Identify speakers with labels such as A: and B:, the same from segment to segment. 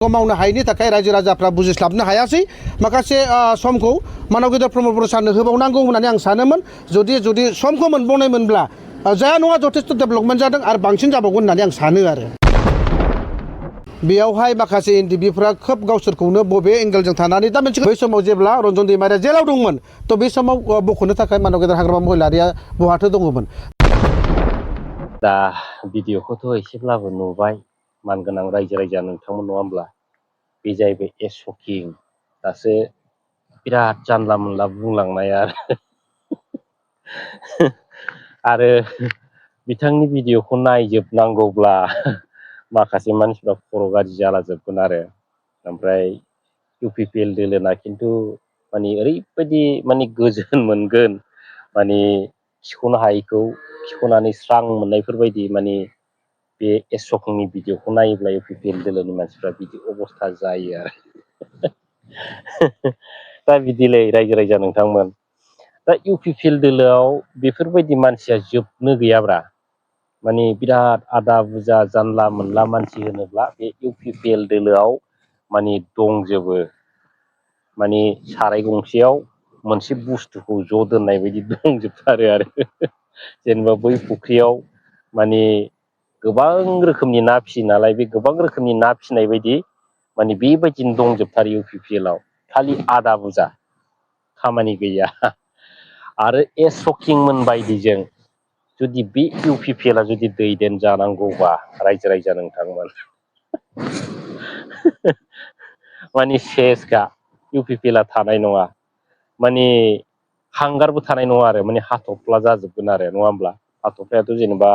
A: मावनो हायैनि थाखाय रायजो राजाफ्रा बुजिस्लाबनो हायासै माखासे समखौ मानव गेदेर प्रमद बर' सारनो होबावनांगौ होननानै आं सानोमोन जुदि समखौ मोनबावनायमोनब्ला जाया नङा जथेस्थ डेभेलपमेन्ट जादों आरो बांसिन जाबावगोन होननानै आं सानो आरो बेयावहाय माखासे एनडिबिफ्रा खोब गावसोरखौनो बबे एंगेलजों थानानै दा मोनसे बै समाव जेब्ला रन्जन दैमारिया जेलाव दंमोन थ' बे समाव बख'नो थाखाय मानव गेदेर हाग्रामा महिलारिया बहाथो दङमोन।
B: दा भिडिअखौथ' एसेब्लाबो नुबाय मानगोनां रायजो राजा नोंथांमोन नङा होमब्ला बे जाहैबाय शकिं दासो बिराद जानला मोनला बुंलांनाय आरो बिथांनि भिडिअखौ नायजोबनांगौब्ला माखासे मानसिफ्रा खर' गाज्रि जालाजोबगोन आरो ओमफ्राय इउपिपिएल दोलोना खिन्थु माने ओरैबायदि माने गोजोन मोनगोन माने खिख'नो हायैखौ खिख'नानै स्रां मोननायफोरबायदि माने बे शकिंनि भिडिअखौ नायोब्ला इउपिपिएल दोलोनि मानसिफ्रा बिदि अबस्था जायो आरो दा बिदिलै रायजो राजा नोंथांमोन दा इउपिपिएल दोलोआव बेफोरबायदि मानसिया जोबनो गैयाब्रा माने बिराद आदा बुजा जानला मोनला मानसि होनोब्ला बे इउपिपिएल दोलोआव माने दंजोबो माने साराय गंसेयाव मोनसे बुस्थुखौ ज' दोननाय बायदि दंजोबथारो आरो जेनेबा बै फुख्रियाव माने गोबां रोखोमनि ना फिसियो नालाय बे गोबां रोखोमनि ना फिसिनाय बायदि माने बेबायदिनो दंजोबथारो इउपिपिएलआव खालि आदा बुजा खामानि गैया आरो शकिंमोन बायदिजों जुदि बे इउपिपिएलआ जुदि दैदेन जानांगौबा रायजो राजा नोंथांमोन माने सेसखा इउपिपिएलआ थानाय नङा माने हांगारबो थानाय नङा आरो माने हाथफ्ला जाजोबगोन आरो नङा होमब्ला हाथफ्लायाथ' जेनेबा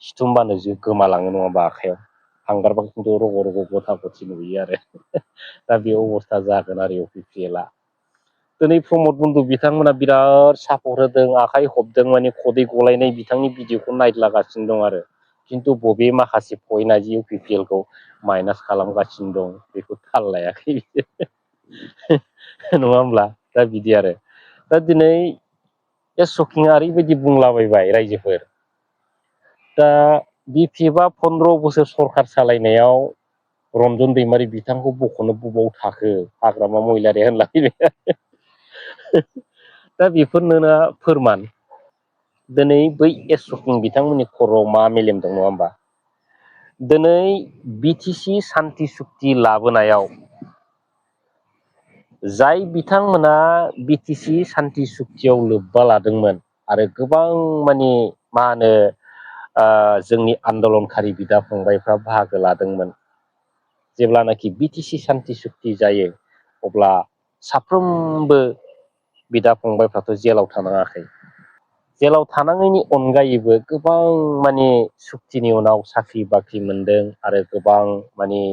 B: सिथुमबानो गोमालाङो नङा होमबा आखाइयाव हांगारबा खिन्थु रग' रग' गथा गथि नुयो आरो दा बे अबस्था जागोन आरो इउपिपिएलआ दिनै प्रमद बन्दु बिथांमोना बिराद सापर्ट होदों आखाइ खबदों माने खदै गलायनाय बिथांनि भिडिअखौ नायदलागासिनो दं आरो खिन्थु बबे माखासे पइन्टआ जि इउपिपिएलखौ माइनास खालामगासिनो दं बेखौ थाल लायाखै नङा होमब्ला दा बिदि आरो दा दिनै शकिंआ ओरैबायदि बुंलाबायबाय रायजोफोर दा बिपिएफआ 15 बोसोर सरखार सालायनायाव रन्जन दैमारि बिथांखौ बख'नो बबाव थाखो हाग्रामा महिलारिया होनलाबायबाय दा बेफोरनो फोरमान दिनै बै शकिं बिथांमोननि खर'आव मा मेलेम दं नङा होमबा दिनै बिटिसि सान्ति सुक्ति लाबोनायाव जाय बिथांमोना बिटिसि सान्ति सुक्तियाव लोब्बा लादोंमोन आरो गोबां माने मा होनो जोंनि आन्दलनखारि बिदा फंबायफ्रा बाहागो लादोंमोन जेब्लानाखि बिटिसि सान्ति सुक्ति जायो अब्ला साफ्रोमबो बिदा फंबायफ्राथ' जेलाव थानाङाखै जेलाव थानाङैनि अनगायैबो गोबां माने सुक्तिनि उनाव साख्रि बाख्रि मोनदों आरो गोबां माने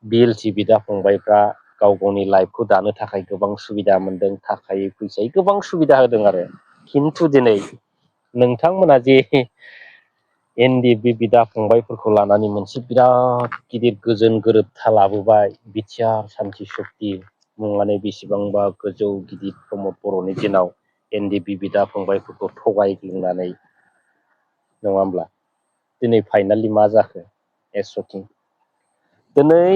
B: बिएलटि बिदा फंबायफ्रा गाव गावनि लाइफखौ दानो थाखाय गोबां सुबिदा मोनदों थाखाय फैसायै गोबां सुबिदा होदों आरो खिन्थु दिनै नोंथांमोना जे एनडिएफबि बिदा फंबायफोरखौ लानानै मोनसे बिराद गिदिर गोजोन गोरोबथा लाबोबाय बिटिआर सान्ति सुक्ति मुङानो बेसेबांबा गोजौ गिदिर प्रमद बर'नि दिनाव एनडिएफबि बिदा फंबायफोरखौ थगायग्लुंनानै नङा होमब्ला दिनै फाइनालि मा जाखो शकिं दिनै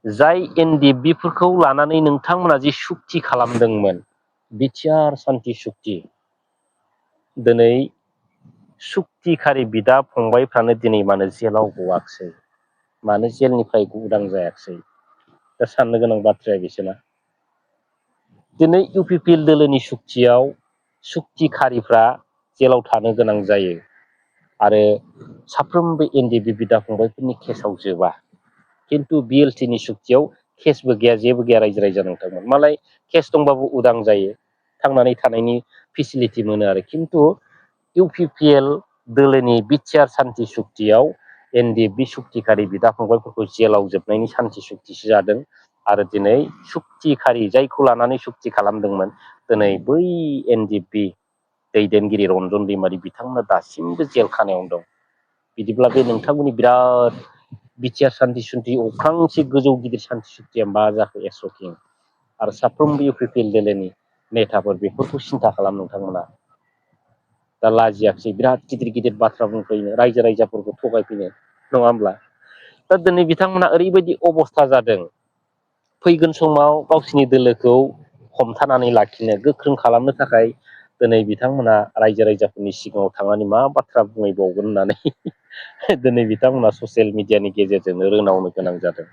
B: जाय एनडिएफबिफोरखौ लानानै नोंथांमोना जि सुक्ति खालामदोंमोन बिटिआर सान्ति सुक्ति दिनै सुक्तिखारि बिदा फंबायफ्रानो दिनै मानो जेलाव गवाखिसै मानो जेलनिफ्राय उदां जायाखिसै दा साननो गोनां बाथ्राया बिसोरना दिनै इउपिपिएल दोलोनि सुक्तियाव सुक्तिखारिफ्रा जेलाव थानो गोनां जायो आरो साफ्रोमबो एनडिएफबि बिदा फंबायफोरनि केसआव जोबा खिन्थु बिएलटिनि सुक्तियाव केसबो गैया जेबो गैया रायजो राजा नोंथांमोन मालाय केस दंबाबो उदां जायो थांनानै थानायनि फेसिलिटि मोनो आरो खिन्थु इउपिपिएल दोलोनि बिटिआर सान्ति सुक्तियाव एनडिएफबि सुक्तिखारि बिदा फंबायफोरखौ जेलाव जोबनायनि सान्ति सुक्तिसो जादों आरो दिनै सुक्तिखारि जायखौ लानानै सुक्ति खालामदोंमोन दिनै बै एनडिएफबि दैदेनगिरि रन्जन दैमारि बिथांमोना दासिमबो जेल खानायावनो दं बिदिब्ला बे नोंथांमोननि बिराद बिटिआर सान्ति सुक्ति अख्रांसे गोजौ गिदिर सान्ति सुक्तिया मा जाखो शकिं आरो साफ्रोमबो इउपिपिएल दोलोनि नेताफोर बेफोरखौ सिन्था खालाम नोंथांमोना दा लाजियाखिसै बिराद गिदिर गिदिर बाथ्रा बुंफैनो रायजो राजाफोरखौ थगायफैनो नङा होमब्ला दा दिनै बिथांमोना ओरैबायदि अबस्था जादों फैगोन समाव गावसिनि दोलोखौ हमथानानै लाखिनो गोख्रों खालामनो थाखाय दिनै बिथांमोना रायजो राजाफोरनि सिगाङाव थांनानै मा बाथ्रा बुंहैबावगोन होननानै दिनै बिथांमोना ससियेल मिडियानि गेजेरजोंनो रोनावनो गोनां जादों।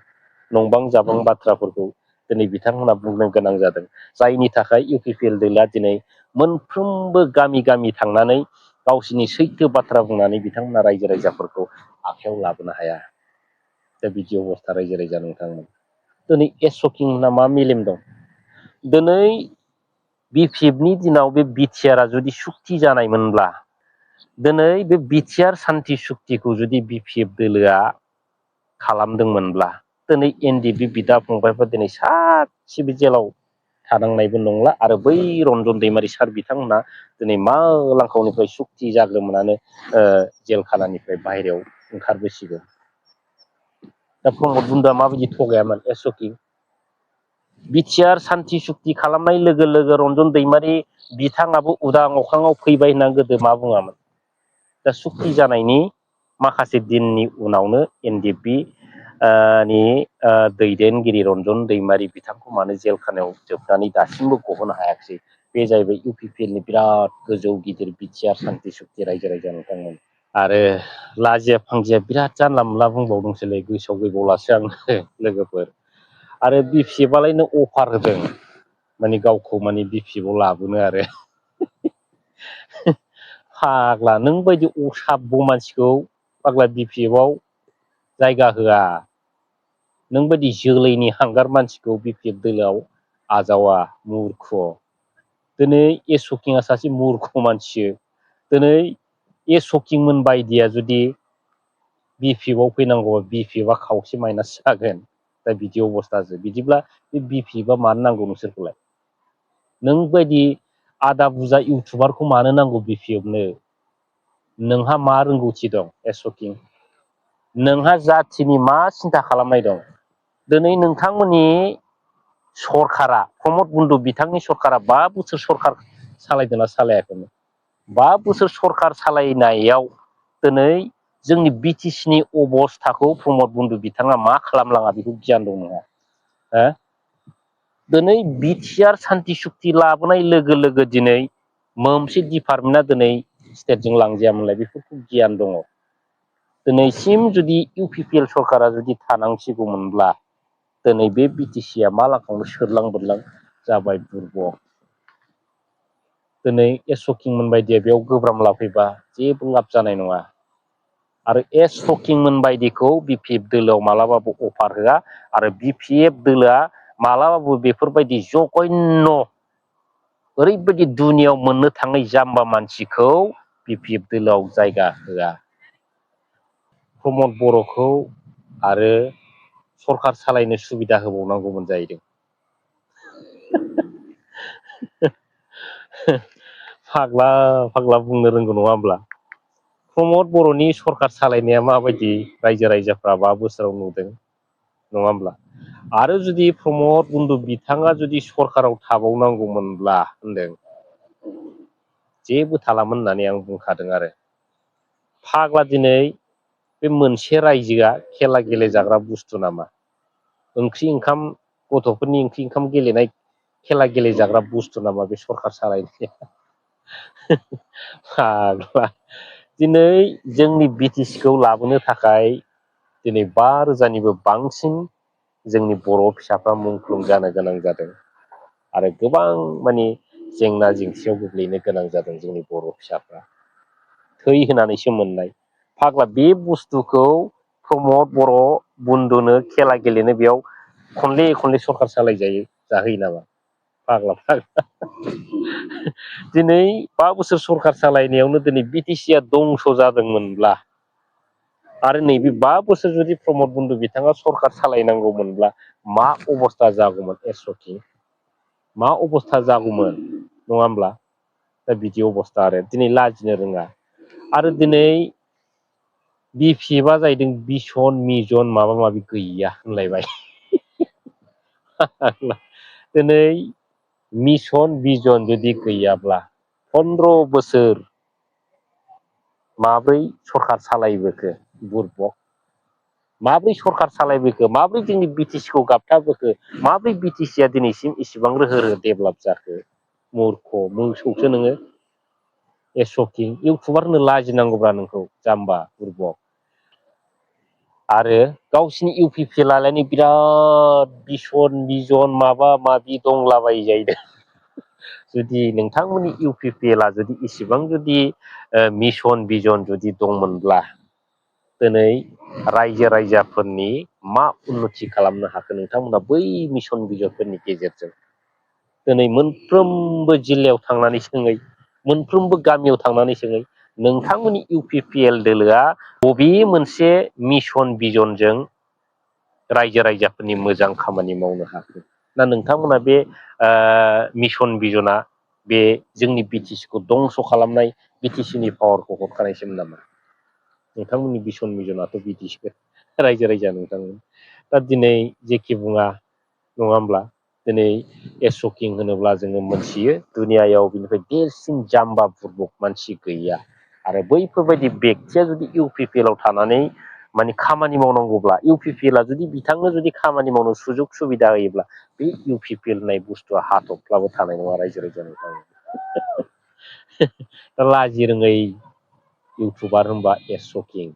B: नंबां जाबां बाथ्राफोरखौ दिनै बिथांमोना बुंनो गोनां जादों। जायनि थाखाय इउ पि पि एल दोलोआ दिनै मोनफ्रोमबो गामि गामि थांनानै गावसिनि सैथो बाथ्रा बुंनानै बिथांमोना रायजो राजाफोरखौ आखायाव लाबोनो हाया। दा बिदि अबस्था रायजो राजा नोंथांमोन दिनै एसकिं ना मा मेलेम दं दिनै बि पि एफ नि दिनाव बे बिटिआरआ जुदि सुक्ति जानायमोनब्ला दिनै बे बिटिआर सान्थि सुक्तिखौ जुदि बि पि एफ दोलोआ खालामदोंमोनब्ला दिनै एन डि एफ बि बिदा फंबायफोर दिनै सासेबो जेलाव थानांनायबो नंला आरो बै रन्जन दैमारि सार बिथांमोना दिनै मा लांखावनिफ्राय सुक्ति जाग्रोमोनानो जेल खानानिफ्राय बाहेरायाव ओंखारबोसिगोन। दा प्रमद बन्दुआ माबायदि थगायामोन एसकिं बिटिआर सान्थि सुक्ति खालामनाय लोगो लोगो रन्जन दैमारि बिथाङाबो उदां अख्राङाव फैबाय होनना गोदो मा बुङामोन। दा सुक्ति जानायनि माखासे दिननि उनावनो एन डि एफ बि नि दैदेनगिरि रन्जन दैमारि बिथांखौ मानो जेल खानायाव जोबनानै दासिमबो गहोनो हायाखिसै बे जाहैबाय इउ पि पि एल नि बिराद गोजौ गिदिर बिटिआर सान्थि सुक्ति रायजो राजा नोंथांमोन। आरो लाजिया फांजिया बिराद जानला मोनला बुंबावदोंसोलै गोसोआव गैबावलासो आङो लोगोफोर आरो बि पि एफ आलायनो अफार होदों माने गावखौ माने बि पि एफ आव लाबोनो आरो फाग्ला नों बायदि असाबब' मानसिखौ फाग्ला बि पि एफ आव जायगा होआ नों बायदि जोलैनि हांगार मानसिखौ बि पि एफ दोलोआव आजावा मुरख। दिनै एसकिंआ सासे मुरख मानसि दिनै एसकिंमोन बायदिया जुदि बि पि एफ आव फैनांगौबा बि पि एफ आ खावसे माइनास जागोन। दा बिदि अबस्थासो बिदिब्ला बे बि पि एफ आ मानो नांगौ नोंसोरखौलाय नों बायदि आदा बुजा इउटुबारखौ मानो नांगौ बि पि एफ नो नोंहा मा रोंगौथि दं एसकिं नोंहा जाथिनि मा सिन्था खालामनाय दं दिनै नोंथांमोननि सरकारा प्रमद बन्दु बिथांनि सरकारा 5 बोसोर सरकार सालायदोंना सालायाखैमोन 5 बोसोर सरकार सालायनायाव दिनै जोंनि बि टि सि नि अबस्थाखौ प्रमद बन्दु बिथाङा मा खालामलाङा बेखौ गियान दं नोंहा हो दिनै बि टि आर सान्थि सुक्ति लाबोनाय लोगो लोगो दिनै मोनसे डिपार्टमेन्टआ दिनै स्टेटजों लांजायामोनलाय बेफोरखौ गियान दङ दिनैसिम जुदि इउ पि पि एल सरकारा जुदि थानांसिगौमोनब्ला दिनै बे बि टि सि आ मा लाखांनो सोरलां बोरलां जाबाय बुरबक दिनै एसकिंमोन बायदिया बेयाव गोब्राब लाफैबा जेबो लाब जानाय नङा आरो एसकिंमोन बायदिखौ बि पि एफ दोलोआव मालाबाबो अफार होआ आरो बि पि एफ दोलोआ मालाबाबो बेफोरबायदि जघन्य ओरैबायदि दुनियाव मोननो थाङै जाम्बा मानसिखौ बि पि एफ दोलोआव जायगा होआ प्रमद बर'खौ आरो सरखार सालायनो सुबिदा होबावनांगौमोन जाहैदों फाग्ला फाग्ला बुंनो रोंगौ नङा होमब्ला प्रमद बर'नि सरखार सालायनाया माबायदि रायजो राजाफ्रा 5 बोसोराव नुदों नङा होमब्ला आरो जुदि प्रमद बन्दु बिथाङा जुदि सरखाराव थाबावनांगौमोनब्ला होनदों जेबो थालामोन होननानै आं बुंखादों आरो फाग्ला दिनै बे मोनसे रायजोआ खेला गेलेजाग्रा बुस्थु नामा ओंख्रि ओंखाम गथ'फोरनि ओंख्रि ओंखाम गेलेनाय खेला गेलेजाग्रा बुस्थु नामा बे सरखार सालायनाया फाग्ला दिनै जोंनि बि टि सि खौ लाबोनो थाखाय दिनै 5,000निबो बांसिन जोंनि बर' फिसाफ्रा मुंख्लं जानो गोनां जादों आरो गोबां माने जेंना जेंसियाव गोग्लैनो गोनां जादों जोंनि बर' फिसाफ्रा थै होनानैसो मोननाय फाग्ला बे बुस्थुखौ प्रमद बर' बन्दुनो खेला गेलेनो बेयाव खनले खनले सरखार सालायजायो जाहोयो नामा फाग्ला फाग्ला दिनै 5 बोसोर सरखार सालायनायावनो दिनै बि टि सि आ दंस' जादोंमोनब्ला आरो नैबे 5 बोसोर जुदि प्रमद बन्दु बिथाङा सरखार सालायनांगौमोनब्ला मा अबस्था जागौमोन एसकिं मा अबस्था जागौमोन नङा होमब्ला दा बिदि अबस्था आरो दिनै लाजिनो रोङा आरो दिनै बि पि एफ आ जाहैदों बिसन मिजन माबा माबि गैया होनलायबाय दिनै मिसन बिजन जुदि गैयाब्ला 15 बोसोर माब्रै सरखार सालायबोखो बुरबक माब्रै सरखार सालायबोखो माब्रै जोंनि बिटिसिखौ गाबथाबोखो माब्रै बिटिसिया दिनैसिम इसिबां रोहो रोहो डेभेलप जाखो मूर्ख मोसौसो नोङो एसकिं इउटुबार होनो लाजिनांगौब्रा नोंखौ जाम्बा बुरबक आरो गावसिनि इउ पि पि लालायनो बिराद बिसन बिजन माबा माबि दंलाबायो जाहैदों जुदि नोंथांमोननि इउ पि पि एलआ जुदि इसिबां जुदि मिसन बिजन जुदि दंमोनब्ला दिनै रायजो राजाफोरनि मा उन्नति खालामनो हाखो नोंथांमोना बै मिसन बिजनफोरनि गेजेरजों दिनै मोनफ्रोमबो जिल्लायाव थांनानै सोङै मोनफ्रोमबो गामियाव थांनानै सोङै नोंथांमोननि इउ पि पि एल दोलोआ बबे मोनसे मिसन बिजनजों रायजो राजाफोरनि मोजां खामानि मावनो हाखो ना नोंथांमोना बे मिसन बिजना बे जोंनि बिटिसिखौ दंस' खालामनाय बिटिसिनि पावारखौ हरखानायसोमोन नामा नोंथांमोननि मिसन बिजनाथ' बिटिसि रायजो राजा नोंथांमोन दा दिनै जेखि बुङा नङा होमब्ला दिनै एसकिं होनोब्ला जोङो मोनथियो दुनियायाव बिनिफ्राय देरसिन जाम्बा बुरबक मानसि गैया आरो बैफोरबायदि बेक्तिया जुदि इउ पि पि एलआव थानानै माने खामानि मावनांगौब्ला इउ पि पि एलआ जुदि बिथांनो जुदि खामानि मावनो सुजुग सुबिदा होयोब्ला बे इउ पि पि एल होननाय बुस्थुआ हाथफ्लाबो थानाय नङा रायजो राजा नोंथां दा लाजि रोङै इउटुबार होनबा एसकिं